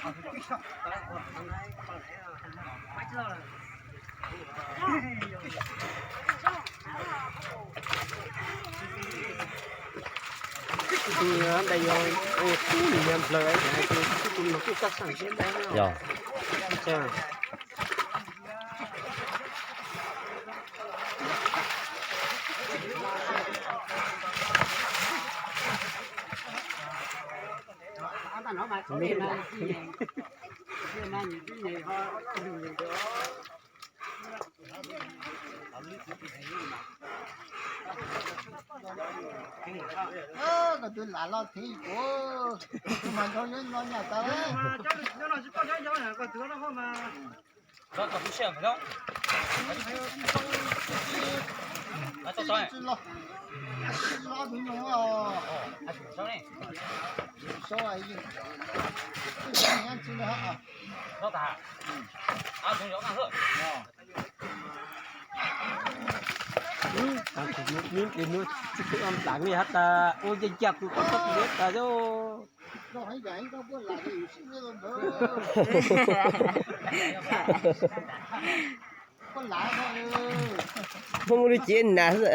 Tus ntawd yog tus nplawg, tus no kuj kaj xeem thiab ntag. Yog. Koj twb lam los thiv kuv, tus mas nrog nyob no nyaj tau. Ib pliag no tsis pheej lam li has tas ua ncaj ncaj kuv koj koj tus li tas xwb. Muaj muaj lub cev nas xwb.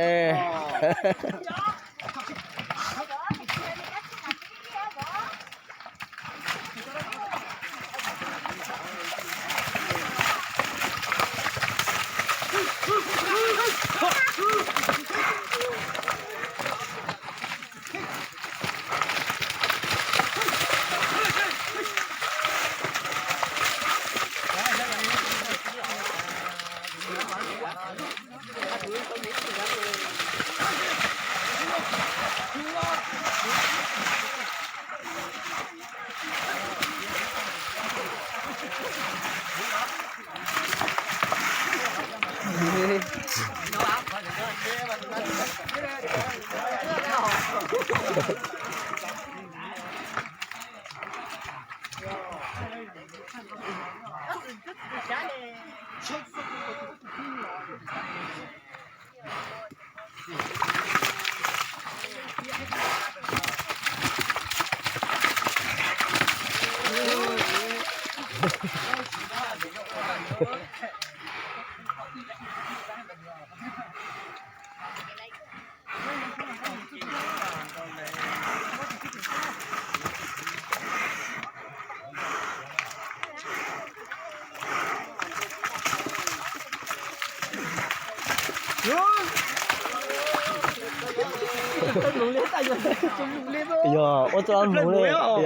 Yog ua tau mloog li, yog.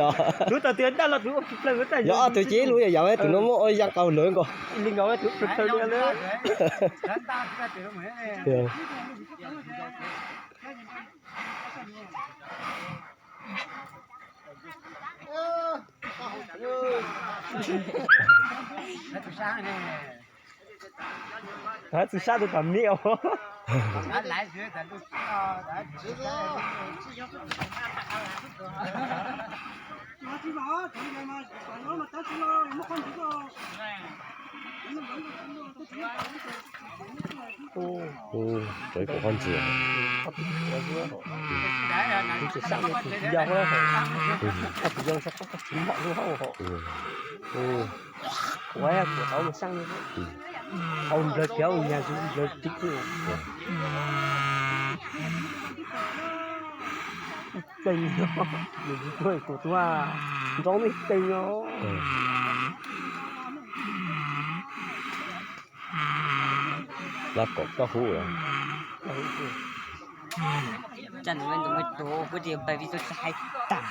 Yog ob tug ces ib lub yam yam, tus no muab ua yaj qau lawv nkaus. Hab txwg sab tus tam mi os. Tsuav ib kaum qhov ntxiv. Tus sab tus yau, tus yau sab qab tsis mom lub hauv. Ua kuam tau mus saib, hau nplawg kiag ua nyag zus nplawg tib. Ib teeg no, nws tsis tuag kuv tuag, nroo ib teeg no. Lab kom koj hu. Caj nws tus me tus kuj tias pais vij tub tsis hais tas.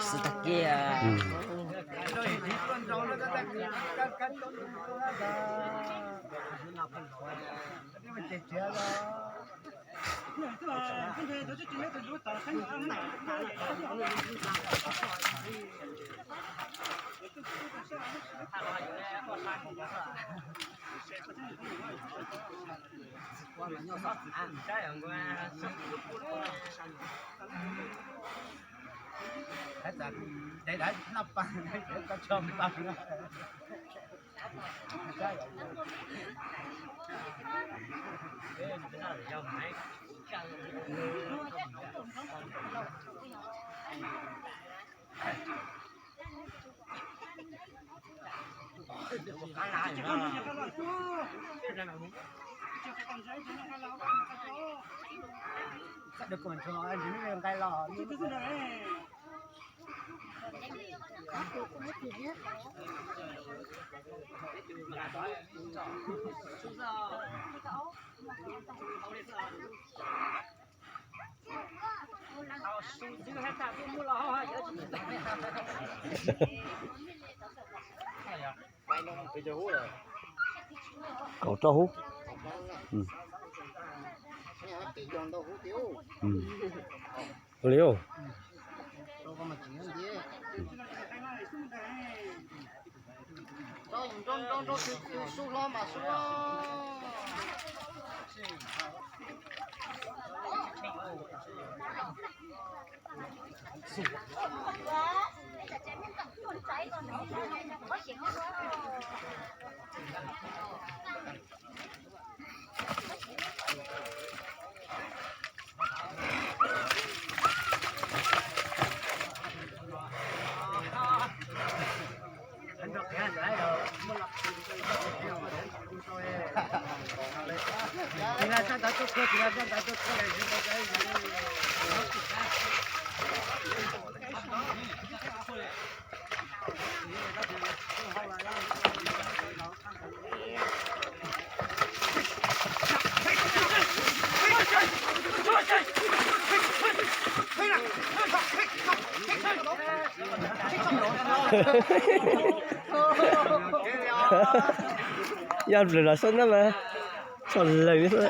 Xwb tag kiag. Kaum rau hub. Ua li. Yog lwm los xwb na mas txom lwm xwb.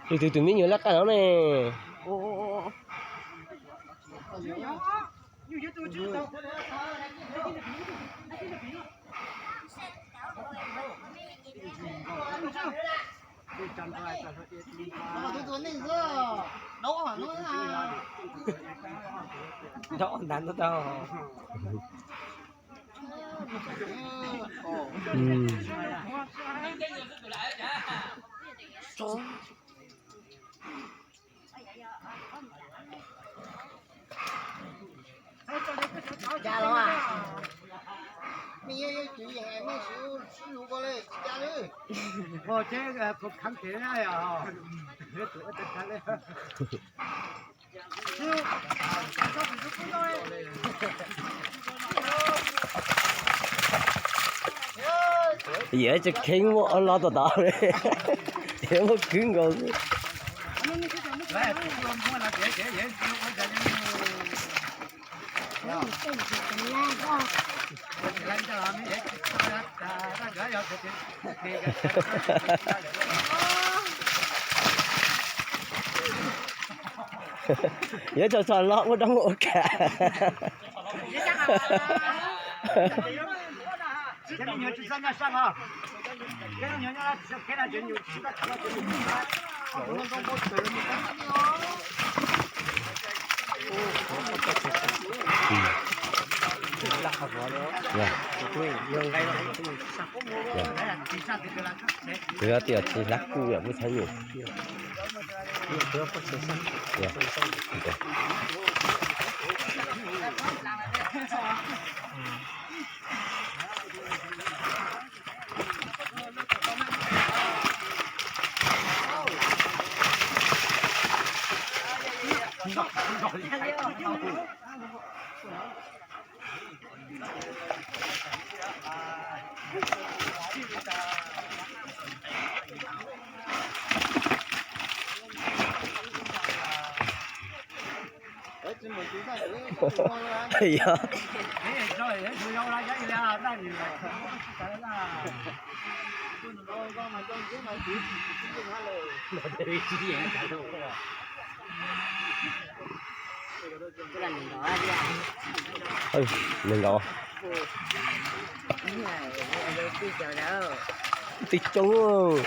Tus twg tus me nyuam laj qaj no ne? Nrov ntag ntau tau. Cas los a? Mej yeej cwv yeem mej sib hlub ko le tsis cas li. Ua teb kuv khav kev na yog. Yam tsis kheev muaj ob lo tom tod li, yam muaj khwv nkaus xwb. Yuav tso tso los ua dab ua kam. Yog. Yog. Kuv yog tias tsis hlab kuj yam kuj txhab nyum. Yog. Yog. Nees nkaum. Tig coob.